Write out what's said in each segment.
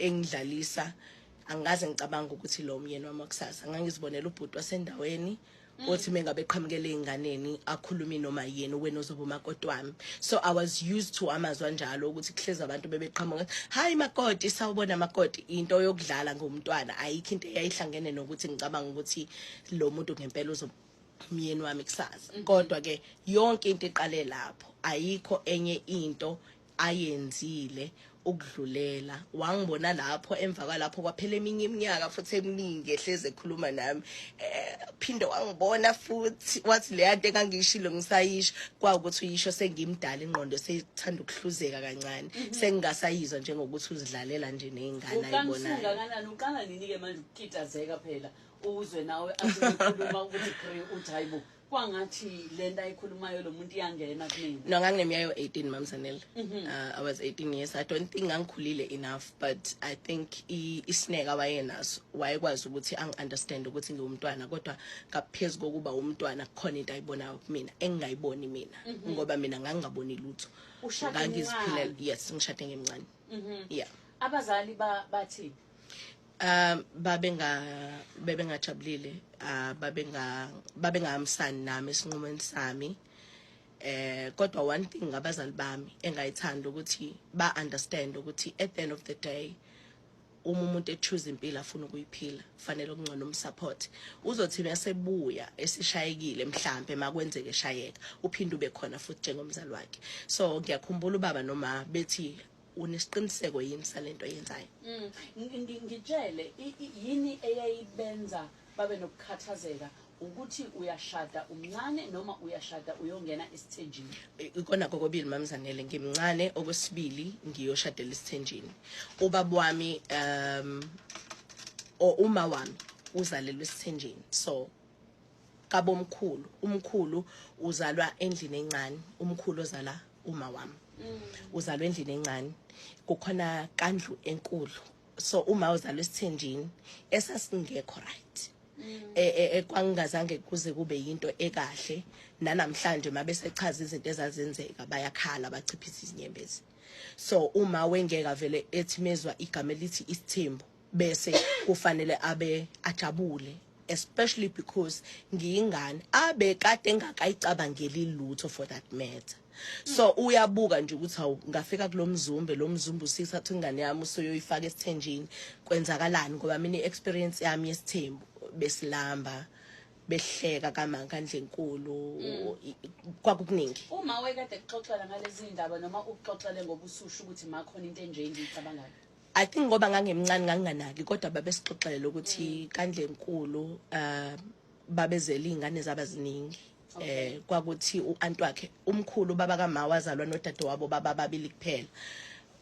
Engidlalisa, angikaze ngicabanga ukuthi lo myeni wami wakusasa. Ngangizibonela ubhuti wasendaweni othi mengabe eqhamukele ey'nganeni, akhulumi noma yini, wena ozoba umakoti wami. So I was used to amazwi anjalo, ukuthi kuhlezi abantu bebeqhamuka, "Hayi makoti, sawubona makoti." Into yokudlala ngomntwana, ayikho into eyayihlangene nokuthi ngicabanga ukuthi lo muntu ngempela uzoba umyeni wami kusasa. Kodwa ke yonke into iqale lapho, ayikho enye into ayenzile ukudlulela. Wangibona lapho, emva kwalapho kwaphela eminye iminyaka futhi eminingi ehleze ekhuluma nami. Phinde wangibona futhi, wathi leya nto engangiyishilo ngisayisho. Kwawukuthi uyisho sengimdala, ingqondo seyithanda ukuhluzeka kancane, sengingasayizwa njengokuthi uzidlalela nje ney'ngane ayibonayo. Ukangakanani, uqala nini-ke manje ukukitazeka phela, uzwe nawe athi ukuthi gre, uthi hayibo, kwangathi le nto ayikhulumayo lo muntu iyangena kumina? No, ngangineminyaka yo-18, Mamsanele. I was 18 years. I don't think ngangikhulile enough, but I think isineke awayenaso, wayekwazi ukuthi angi-understand ukuthi ngiwumntwana, kodwa ngaphezu kokuba umntwana kukhona into ayibonayo kumina engingayiboni mina, ngoba mina ngangingaboni lutho. Ushade Ngangiziphilela. umncane? Yes, ngishade ngimncane, yeah. Abazali bathini? Babenga bebengajabulile, babengahambisani nami esinqumweni sami. Kodwa one thing ngabazali bami engayithanda ukuthi ba understand ukuthi at the end of the day, uma umuntu echoose impilo afuna ukuyiphila, kufanele okungcono umsupport. Uzothi masebuya esishayekile, mhlambe makwenzeke eshayeka, uphinde ube khona futhi njengomzali wakhe. So ngiyakhumbula ubaba noma bethi, "Unesiqiniseko yini salento oyenzayo?" Ngitshele, yini eyayibenza babe nokukhathazeka, ukuthi uyashada umncane noma uyashada uyongena esithenjini? Ikona kokobili, Mamzanele. Ngimncane, okwesibili ngiyoshadela esithenjini. Ubaba wami, o uma wami uzalelwe esithenjini, so kabomkhulu, umkhulu uzalwa endlini encane. Umkhulu ozala uma wami uzalwa endlini encane, kukhona kandlu enkulu. So uma uzalwa esithenjini esasingekho right, kwangingazange kuze kube yinto ekahle. Nanamhlanje mabesechaza izinto ezazenzeka, bayakhala, bachiphisa izinyembezi. So uma wengeka vele ethi mezwa igama elithi isithembu, bese kufanele abe ajabule, especially because ngiyingane abe kade engakayicabangeli lutho for that matter. So uyabuka nje ukuthi hawu, ngafika kulomzumbe, lo mzumbe usithatha ingane yami usuyoyifaka esithenjini, kwenzakalani? Ngoba mina i-experience yami yesithembu, besilamba, behleka kama kandlenkulu, kwakukuningi. Uma wayekade kuxoxela ngalezi ndaba noma ukuxoxele ngoba ususho ukuthi makhona into enje engiyicabangayo? I think ngoba ngangimncane nganginganaki, kodwa babesixoxela ukuthi kandlenkulu babezela ingane zabaziningi. Kwakuthi uanti wakhe umkhulu, baba kama, wazalwa nodade wabo baba babili kuphela.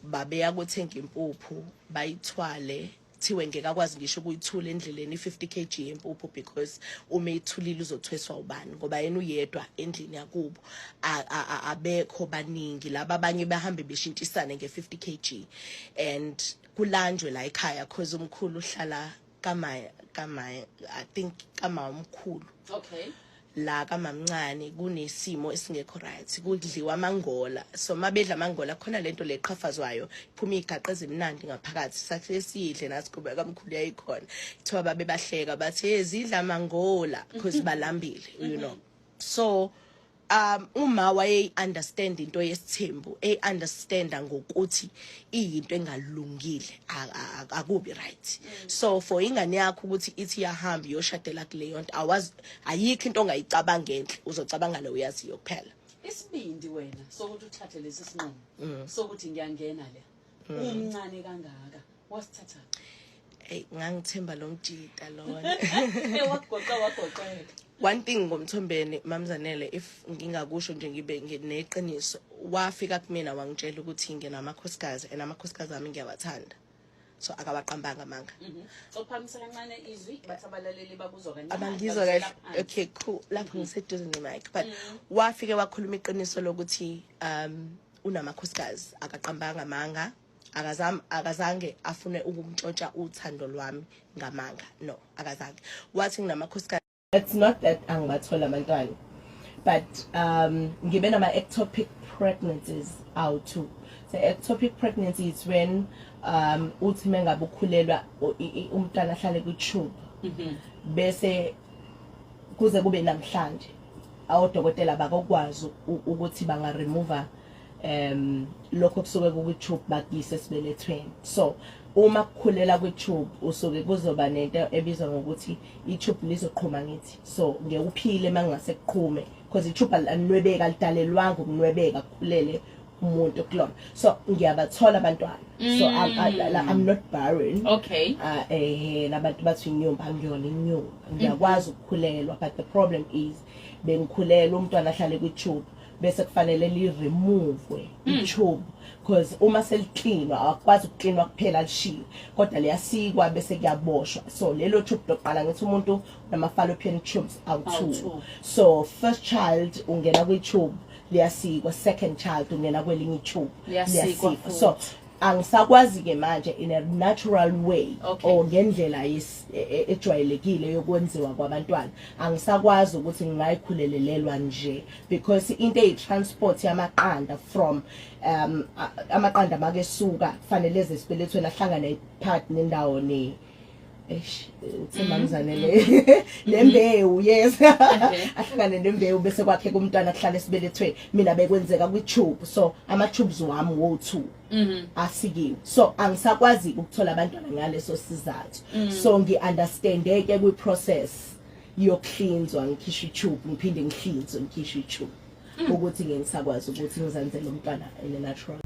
Babeya kuthenga impuphu, bayithwale, thiwe ngeke akwazi ngisho ukuyithula endleleni i-50 kg yempuphu, because uma eyithulile uzothweswa ubani, ngoba yena uyedwa endlini yakubo, abekho baningi laba abanye, bahambe beshintshisane nge-50 kg and kulanjwe la ekhaya, cause umkhulu uhlala kama, I think kama umkhulu. La kamamncane kunesimo esingekho right, kudliwa amangola. So mabedla amangola, khona lento leqhafazwayo, iphuma igaqa ezimnandi ngaphakathi. Sathi siyidle nathi kuba kamkhulu yayikhona, kuthiwa babe bahleka bathi, "Hey, zidla amangola," because balambile. So uma waye understand into yesithembu, e understanda ngokuthi iyinto engalungile, akubi right. So for ingane yakho ukuthi ithi iyahamba iyoshadela kuleyo nto, awazi, ayikho into ongayicabanga enhle, uzocabanga le uyaziyo kuphela. Isibindi wena sokuthi uthathe lesi sinqumo sokuthi ngiyangena le, umncane kangaka, wasithatha? Hey, ngangithemba lo mjita lona. Wakugoqa wagoqeka. One thing ngomthombeni, Mamzanele, if ngingakusho nje ngibe ngineqiniso, wafika kumina wangitshela ukuthi nginamakhosikazi and amakhosikazi ami ngiyawathanda, so akawaqambanga amanga. Sophamisa kancane izwi, bathi abalaleli bakuzwa kancane. Abangizwa Bakuzwela kahle. phansi. Okay, cool, lapho ngiseduze ne-mic, but wafike wakhuluma iqiniso lokuthi unamakhosikazi, akaqambanga amanga, akazange afune ukumntshontsha uthando lwami ngamanga. No, akazange. Wathi nginamakhosikazi. It's not that angibathola abantwana, but ngibe nama ectopic pregnancies awu-two. So ectopic pregnancy is when Uthi mengabe ukhulelwa, umntwana ahlale kwi-tube, bese kuze kube namhlanje awodokotela bakokwazi ukuthi banga-remove lokho kusuke kukwi-tube bakuyise esibelethweni. So uma kukhulela kwi-tube, usuke kuzoba nento ebizwa ngokuthi i-tube lizoqhuma, ngithi so ngeke uphile mangase kuqhume, because i-tube alinwebeka, alidalelwanga ukunwebeka kukhulele umuntu kulona. So ngiyabathola abantwana, so I'm not barren. Labantu bathi inyumba, angiyona inyumba, ngiyakwazi ukukhulelwa, but the problem is bengikhulelwa, umntwana ahlale kwi-tube, bese kufanele li-remove i-tube, because uma seliklinwa akwazi ukuklinwa kuphela lishiwe, kodwa liyasikwa bese kuyaboshwa. So lelo tube lokuqala, ngithi umuntu nama-fallopian tubes awu-two. Awu-two. So first child ungena kwi-tube, liyasikwa. Second child ungena kwelinye i-tube. Liyasikwa futhi. So angisakwazi-ke manje in a natural way or ngendlela ejwayelekile yokwenziwa kwabantwana, angisakwazi ukuthi ngingayikhulelelelwa nje, because into eyi-transport yamaqanda from amaqanda makesuka kufanele eze esibelethweni, ahlangane phakathi nendawo ne, eish, uthe mamzane, le nembewu, yes, ahlangane nembewu bese kwakhe kumntwana kuhlala esibelethweni. Mina bekwenzeka kwi-tube, so ama-tubes wami wo-two asikiwe, so angisakwazi ukuthola abantwana ngaleso sizathu. So ngi-understande-ke kwi-process yokuhlinzwa, ngikhishwe i-tube, ngiphinde ngihlinzwe, ngikhishwe i-tube, ukuthi ngeke ngisakwazi ukuthi ngizenzele umntwana in a natural